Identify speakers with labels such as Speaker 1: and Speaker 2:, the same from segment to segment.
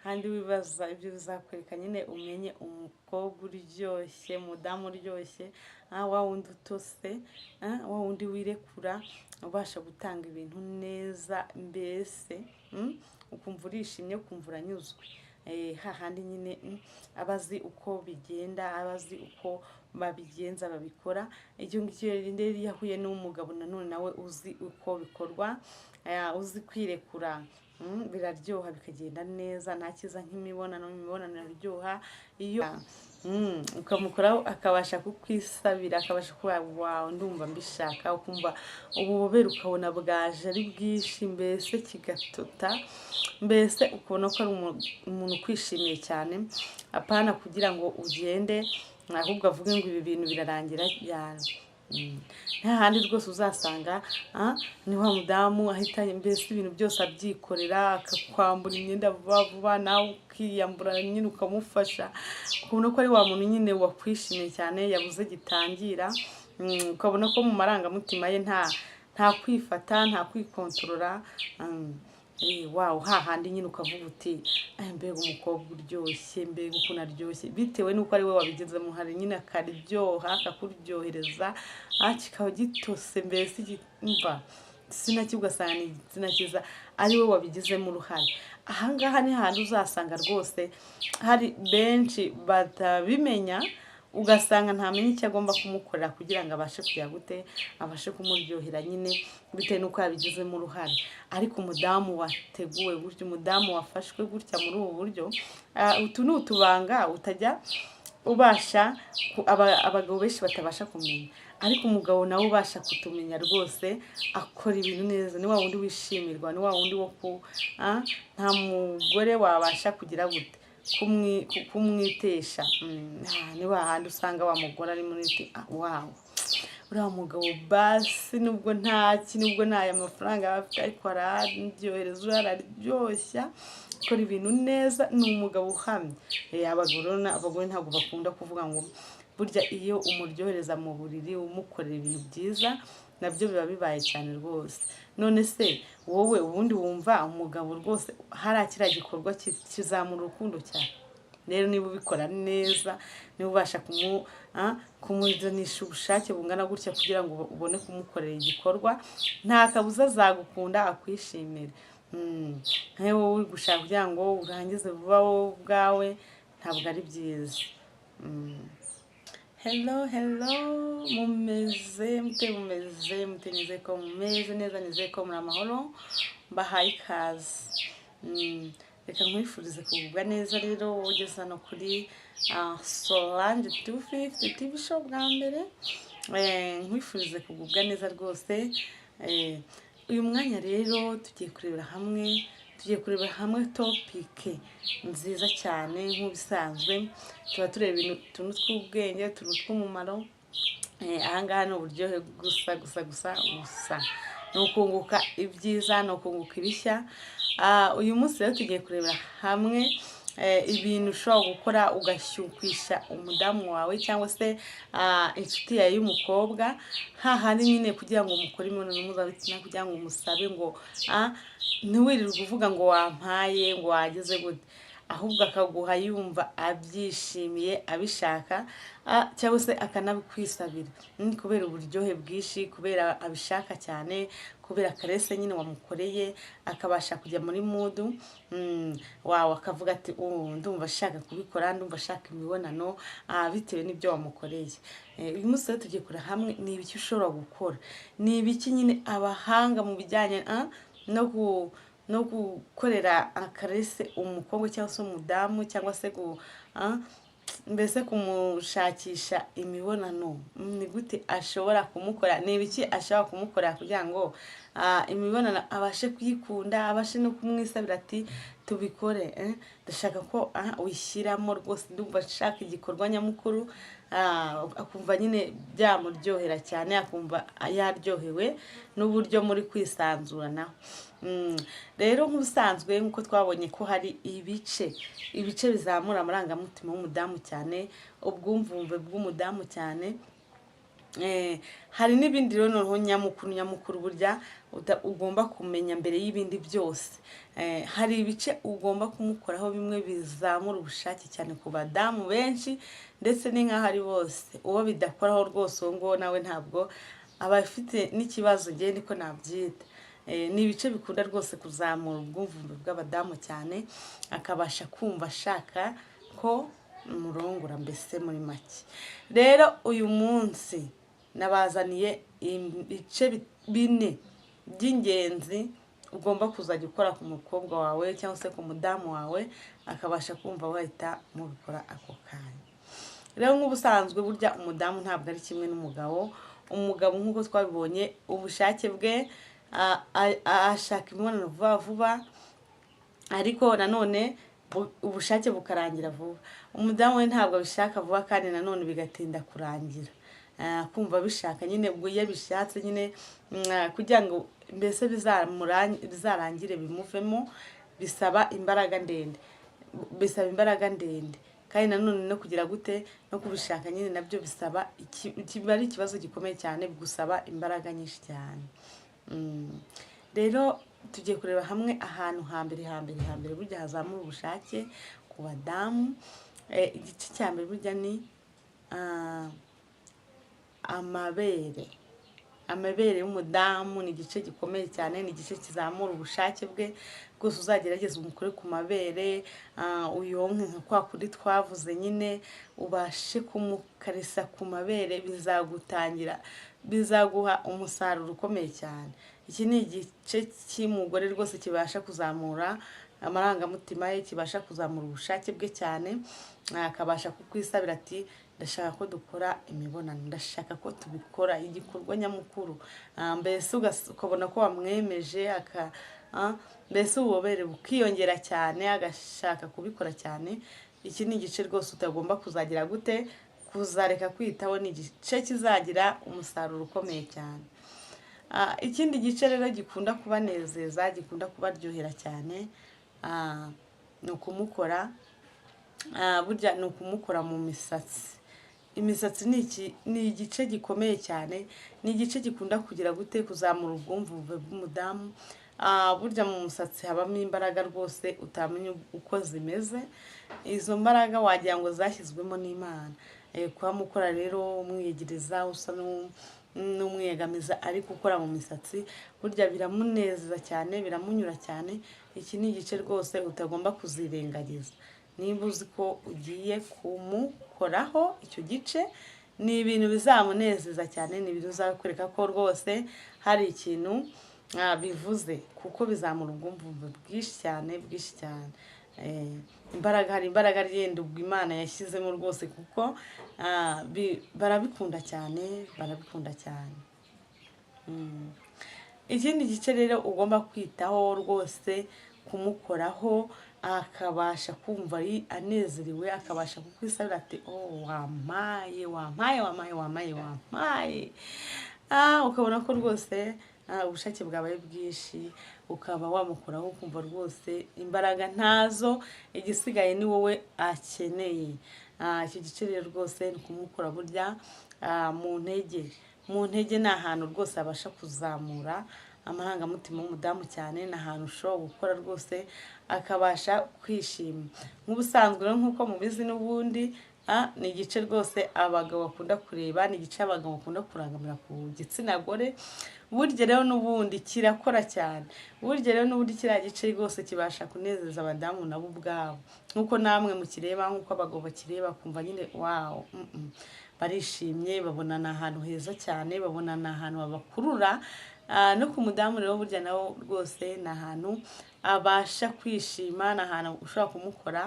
Speaker 1: Handi wibaza ibyo bizakwereka nyine, umenye umukobwa uryoshye, umudamu uryoshye, wa wundi utose, wa wundi wirekura, ubasha gutanga ibintu neza, mbese ukumva urishimye, ukumva uranyuzwe. Hahandi nyine aba azi uko bigenda, aba azi uko babigenza, babikora. Icyo ngicyo rero, iyo ahuye n'umugabo nanone nawe uzi uko bikorwa, uzi kwirekura, biraryoha, bikagenda neza. Nta cyiza nk'imibonano. Imibonano iraryoha iyo ukamukoraho akabasha kukwisabira, akabasha kuba wawe, "Ndumva mbishaka." Ukumva ububobere, ukabona bwaje ari bwinshi, mbese kigatota, mbese ukabona ko ari umuntu ukwishimiye cyane. Apana kugira ngo ugende, ahubwo avuge ngo ibi bintu birarangira ryari. Nta handi rwose uzasanga ni wa mudamu ahita mbese ibintu byose abyikorera, akakwambura imyenda vuba vuba, nawe ukiyambura nyine, ukamufasha, ukabona ko ari wa muntu nyine wakwishimiye cyane, yabuze gitangira. Ukabona ko mu marangamutima ye nta kwifata, nta kwikontorora. Wow, hahandi nyine ukavuga uti: "Ay, mbega umukobwa uryoshye, mbega ukuntu aryoshye!" Bitewe n'uko ari we wabigizemo hari nyine, akaryoha, akakuryohereza, kikaba gitose, mbese mva igitsina cye ugasanga ni igitsina cyiza, ari we wabigizemo uruhare. Ahangaha ni hahandi uzasanga rwose hari benshi batabimenya, ugasanga ntamenye icyo agomba kumukorera kugira ngo abashe kujya gute, abashe kumuryohera nyine, bitewe n'uko yabigizemo uruhare. Ariko umudamu wateguwe gutya, umudamu wafashwe gutya muri ubu buryo, utu ni utubanga utajya ubasha abagabo benshi batabasha kumenya, ariko umugabo nawe ubasha kutumenya rwose akora ibintu neza. Ni wa wundi wishimirwa, ni wa wundi wo ku nta mugore wabasha kugira gute, kumwitesha. Ni wa handi usanga wa mugore ari muri ati: "Ah, wow, uriya mugabo basi nubwo ntaki, nubwo ntaya mafaranga aba afite, ariko araryohereza, uriya araryoshya, akora ibintu neza, ni umugabo uhamye." Abagabo rero abagore ntabwo bakunda kuvuga ngo burya iyo umuryohereza mu buriri, umukorera ibintu byiza, nabyo biba bibaye cyane rwose. None se wowe ubundi wumva umugabo rwose hariya kiriya gikorwa kizamura urukundo cyane? Rero niba ubikora neza, niba ubasha kumuzanisha ubushake bungana gutya kugira ngo ubone kumukorera igikorwa, nta kabuza azagukunda, akwishimire. Nkawe wowe uri gushaka kugira ngo urangize vuba wowe ubwawe, ntabwo ari byiza. Hello, hello, mumeze mute? Mumeze mute? Nizeye ko mumeze neza, nizeye ko muri amahoro. Mbahaye ikaze. Reka nkwifurize kugubwa neza. Rero wowe ugeze hano kuri Solange 250 TV Show bwa mbere, nkwifurize kugubwa neza rwose. Uyu mwanya rero tugiye kurebera hamwe topic nziza cyane. Nk'ubisanzwe tuba tureba ibintu, utuntu tw'ubwenge, utuntu tw'umumaro. Ahangaha ni uburyohe gusa gusa gusa gusa, ni ukunguka ibyiza, ni ukunguka ibishya. Uyu munsi rero tugiye kurebera hamwe ibintu ushobora gukora ugashyukwisha umudamu wawe cyangwa se inshuti yawe y'umukobwa, hahandi nyine kugira ngo mukore imibonano mpuzabitsina, kugira ngo umusabe ngo ntiwirirwe uvuga ngo wampaye, ngo wageze gute, ahubwo akaguha yumva abyishimiye, abishaka, cyangwa se akanabikwisabira, kubera uburyohe bwinshi, kubera abishaka cyane, kubera caresse nyine wamukoreye, akabasha kujya muri mood wawe, akavuga ati: "Oh, ndumva ashaka kubikora, ndumva ashaka imibonano," bitewe n'ibyo wamukoreye. Uyu munsi rero tugiye kureba hamwe ni ibiki ushobora gukora, ni ibiki nyine abahanga mu bijyanye no gukorera akarese umukobwa cyangwa se umudamu, cyangwa se mbese kumushakisha imibonano. Ni gute ashobora kumukora, ni ibiki ashobora kumukorera kugira ngo imibonano abashe kuyikunda, abashe no kumwisabira ati: "Tubikore, ndashaka ko wishyiramo rwose, ndumva nshaka igikorwa nyamukuru." Akumva nyine byamuryohera cyane, akumva yaryohewe n'uburyo muri kwisanzuranaho. Rero nk'ubusanzwe, nk'uko twabonye ko hari ibice bizamura amarangamutima w'umudamu cyane, ubwumvumve bw'umudamu cyane. Hari n'ibindi rero noneho nyamukuru nyamukuru burya ugomba kumenya mbere y'ibindi byose. Hari ibice ugomba kumukoraho bimwe bizamura ubushake cyane ku badamu benshi, ndetse ni nk'aho ari bose. Uwo bidakoraho rwose uwo nguwo nawe ntabwo aba afite n'ikibazo, njyewe niko nabyita. Ni ibice bikunda rwose kuzamura ubwumvumbe bw'abadamu cyane, akabasha kumva ashaka ko murongora mbese muri make. Rero uyu munsi nabazaniye ibice bine by'ingenzi ugomba kuzajya ukora ku mukobwa wawe cyangwa se ku mudamu wawe, akabasha kumva wahita mubikora ako kanya. Rero nk'ubusanzwe burya umudamu ntabwo ari kimwe n'umugabo. Umugabo nk'uko twabibonye, ubushake bwe ashaka imibonano vuba vuba, ariko nanone ubushake bukarangira vuba. Umudamu we ntabwo abishaka vuba, kandi nanone bigatinda kurangira. Kumva abishaka nyine, ubwo iyo abishatse nyine, kugira ngo mbese bizarangire bimuvemo, bisaba imbaraga ndende, bisaba imbaraga ndende. Kandi nanone no kugira gute, no kubishaka nyine nabyo bisaba kiba ari ikibazo gikomeye cyane, bigusaba imbaraga nyinshi cyane. Rero tugiye kureba hamwe ahantu hambere hambere hambere burya hazamura ubushake ku badamu. Igice cya mbere burya ni amabere. Amabere y'umudamu ni igice gikomeye cyane, ni igice kizamura ubushake bwe rwose. Uzagerageze umukore ku mabere, uyonke nka kwa kundi twavuze nyine, ubashe kumukarisa ku mabere, bizaguha umusaruro ukomeye cyane. Iki ni igice cy'umugore rwose kibasha kuzamura amarangamutima ye, kibasha kuzamura ubushake bwe cyane, akabasha kukwisabira ati: "Ndashaka ko dukora imibonano, ndashaka ko tubikora igikorwa nyamukuru." Mbese ukabona ko wamwemeje, mbese ububobere bukiyongera cyane, agashaka kubikora cyane. Iki ni igice rwose utagomba kuzagira gute, kuzareka kwitaho, ni igice kizagira umusaruro ukomeye cyane. Ikindi gice rero gikunda kubanezeza, gikunda kubaryohera cyane, ni ukumukora, burya ni ukumukora mu misatsi. Imisatsi ni igice gikomeye cyane, ni igice gikunda kugira gute, kuzamura ubwumvumve bw'umudamu. Burya mu musatsi habamo imbaraga rwose utamenya uko zimeze. Izo mbaraga wagira ngo zashyizwemo n'Imana. Kuhamukora rero umwiyegereza, usa n'umwiyegamiza, ariko ukora mu misatsi, burya biramunezeza cyane, biramunyura cyane. Iki ni igice rwose utagomba kuzirengagiza. Niba uzi ko ugiye kumukoraho icyo gice, ni ibintu bizamunezeza cyane, ni ibintu bizakwereka ko rwose hari ikintu bivuze, kuko bizamura ubwumvumve bwinshi cyane, bwinshi cyane. Imbaraga, hari imbaraga yenda ubwo Imana yashyizemo rwose, kuko barabikunda cyane, barabikunda cyane. Ikindi gice rero ugomba kwitaho rwose, kumukoraho akabasha kumva ari anezerewe, akabasha kukwisabira ati: "Oh, wampaye, wampaye, wampaye, wampaye, wampaye." Ukabona ko rwose ubushake bwabaye bwinshi, ukaba wamukoraho ukumva rwose imbaraga ntazo, igisigaye ni wowe akeneye. Icyo gice rero rwose ni kumukora burya mu ntege. Mu ntege ni ahantu rwose abasha kuzamura amarangamutima y'umudamu cyane, ni ahantu ushobora gukora rwose akabasha kwishima. Nk'ubusanzwe rero, nk'uko mubizi n'ubundi, ni igice rwose abagabo bakunda kureba, ni igice abagabo bakunda kurangamira ku gitsina gore. Burya rero n'ubundi kirakora cyane, burya rero n'ubundi kiriya gice rwose kibasha kunezeza abadamu nabo ubwabo, nk'uko namwe mukireba, nk'uko abagabo bakireba kumva nyine wow, barishimye, babona ni ahantu heza cyane, babona ni ahantu babakurura. No ku mudamu rero burya nawe rwose ni ahantu abasha kwishima, ni ahantu ushobora kumukora,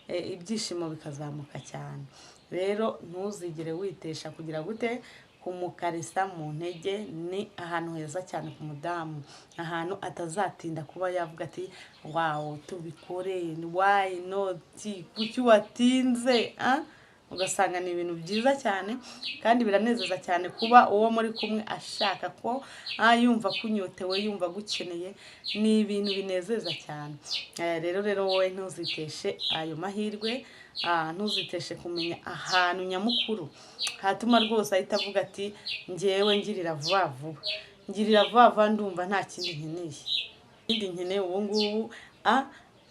Speaker 1: ibyishimo bikazamuka cyane. Rero ntuzigere witesha kugira gute, kumukarisa mu ntege, ni ahantu heza cyane ku mudamu, ahantu atazatinda kuba yavuga ati: "Wow, tubikore, why not, kuki watinze?" Ugasanga ni ibintu byiza cyane kandi biranezeza cyane kuba uwo muri kumwe ashaka ko yumva akunyotewe, yumva agukeneye, ni ibintu binezeza cyane. Rero wowe ntuziteshe ayo mahirwe, ntuziteshe kumenya ahantu nyamukuru hatuma rwose ahita avuga ati njyewe ngirira vuba vuba, ngirira vuba vuba, ndumva nta kindi nkeneye, ikindi nkeneye ubu ngubu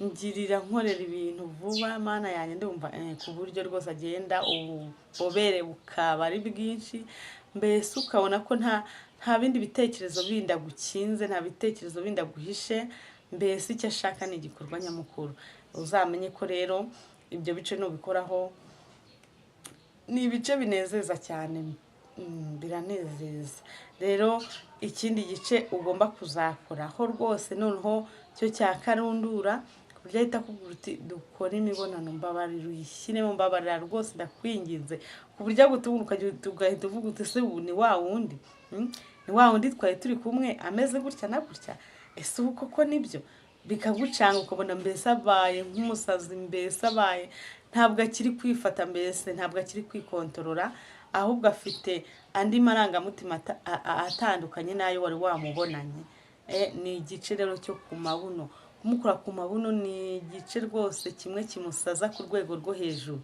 Speaker 1: ngirira nkorera ibintu vuba mana yanjye, ndumva ku buryo rwose agenda ububobere bukaba ari bwinshi, mbese ukabona ko nta bindi bitekerezo bindi agukinze, nta bitekerezo bindi aguhishe, mbese icyo ashaka ni igikorwa nyamukuru. Uzamenye ko rero ibyo bice nubikoraho ni ibice binezeza cyane, biranezeza. Rero ikindi gice ugomba kuzakoraho rwose noneho cyo cya karundura, ku buryo ahita akubwira uti dukore imibonano, mbabarira uyishyiremo, mbabarira rwose ndakwinginze, ku buryo agutunga ugahita uvuga uti ese ubu ni wa wundi, ni wa wundi twari turi kumwe ameze gutya na gutya, ese ubu koko nibyo? Bikagucanga ukabona mbese abaye nk'umusazi, mbese abaye ntabwo akiri kwifata, mbese ntabwo akiri kwikontorora, ahubwo afite andi marangamutima atandukanye n'ayo wari wamubonanye. Ni igice rero cyo ku mabuno. Kumukora ku mabuno ni igice rwose kimwe kimusaza ku rwego rwo hejuru,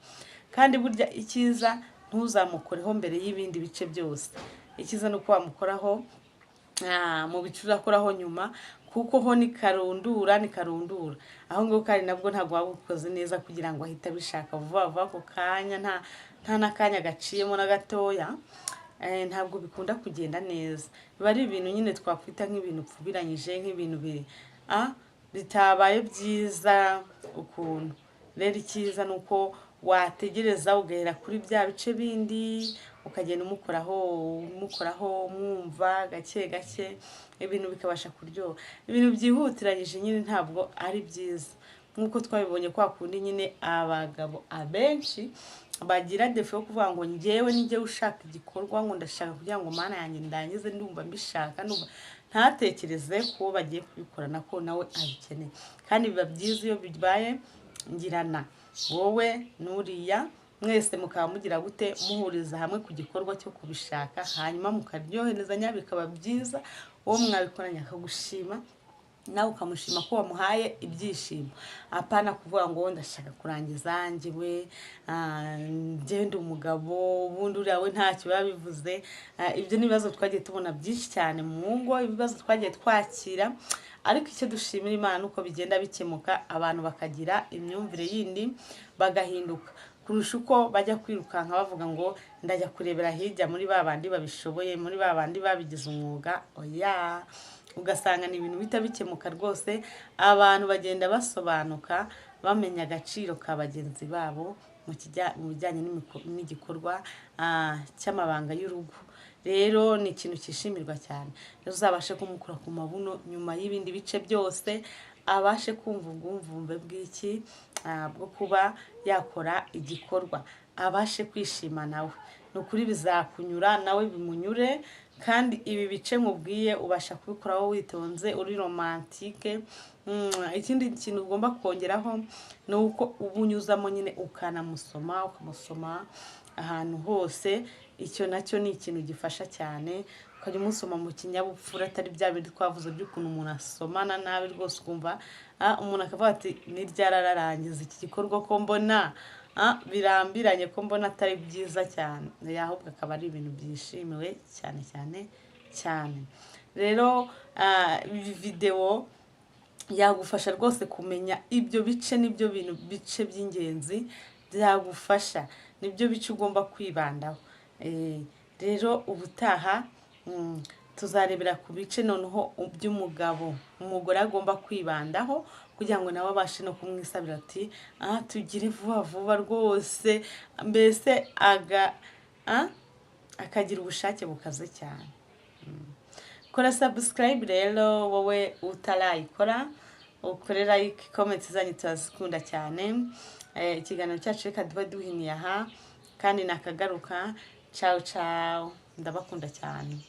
Speaker 1: kandi burya icyiza ntuzamukoreho mbere y'ibindi bice byose. Icyiza ni uko wamukoraho mu bice urakoraho nyuma, kuko ho ni karundura, ni karundura aho ngaho, kandi nabwo ntabwo waba ukoze neza kugira ngo ahite abishaka vuba vuba ako kanya, nta n'akanya gaciyemo na gatoya. Ntabwo bikunda kugenda neza, biba ari ibintu nyine twakwita nk'ibintu upfubiranyije, nk'ibintu bitabaye byiza ukuntu. Rero icyiza ni uko wategereza ugahera kuri bya bice bindi, ukagenda umukoraho umukoraho, umwumva gake gake, ibintu bikabasha kuryoha. Ibintu byihutiranyije nyine ntabwo ari byiza, nk'uko twabibonye kwa kundi nyine abagabo abenshi bagira defo yo kuvuga ngo njyewe nijye ushaka igikorwa, ngo ndashaka kugira ngo mana yanjye ndangize, ndumva mbishaka, ndumva ntatekereze ko bagiye kubikorana ko nawe abikeneye. Kandi biba byiza iyo bibaye ngirana, wowe n'uriya mwese mukaba mugira gute, muhuriza hamwe ku gikorwa cyo kubishaka, hanyuma mukaryoherezanya, bikaba byiza, uwo mwabikoranye akagushima, nawe ukamushima ko wamuhaye ibyishimo. Apana kuvuga ngo ndashaka kurangiza njyewe, njyewe ndi umugabo, ubundi uriya we ntacyo biba bivuze. Ibyo ni ibibazo twagiye tubona byinshi cyane mu ngo, ibibazo twagiye twakira, ariko icyo dushimira Imana ni uko bigenda bikemuka, abantu bakagira imyumvire yindi bagahinduka, kurusha uko bajya kwirukanka bavuga ngo ndajya kurebera hirya muri ba bandi babishoboye, muri ba bandi babigize umwuga. Oya, ugasanga ni ibintu bihita bikemuka rwose, abantu bagenda basobanuka, bamenya agaciro ka bagenzi babo mu bijyanye n'igikorwa cy'amabanga y'urugo. Rero ni ikintu cyishimirwa cyane. Rero uzabashe kumukura ku mabuno nyuma y'ibindi bice byose, abashe kumva ubwumvumve bw'iki bwo kuba yakora igikorwa, abashe kwishima nawe. Ni ukuri bizakunyura nawe bimunyure, kandi ibi bice nkubwiye ubasha kubikoraho witonze, uri romantike. Ikindi kintu ugomba kongeraho ni uko uba unyuzamo nyine ukanamusoma, ukamusoma ahantu hose. Icyo nacyo ni ikintu gifasha cyane, ukajya umusoma mu kinyabupfura, atari bya bindi twavuze by'ukuntu umuntu asomana nabi rwose, ukumva umuntu akavuga ati ni ryararangiza iki gikorwa ko mbona birambiranye, ko mbona atari byiza cyane, ahubwo akaba ari ibintu byishimiwe cyane cyane cyane. Rero videwo yagufasha rwose kumenya ibyo bice, nibyo bintu bice by'ingenzi byagufasha, nibyo bice ugomba kwibandaho. Rero ubutaha tuzarebera ku bice noneho by'umugabo, umugore agomba kwibandaho kugira ngo nawe abashe no kumwisabira ati tugire vuba vuba rwose, mbese akagira ubushake bukaze cyane. Kora subscribe rero wowe utarayikora, ukore like, comment zanyu turazikunda cyane. Ikiganiro cyacu reka tuba duhiniye aha, kandi nakagaruka. Ciao ciao, ndabakunda cyane.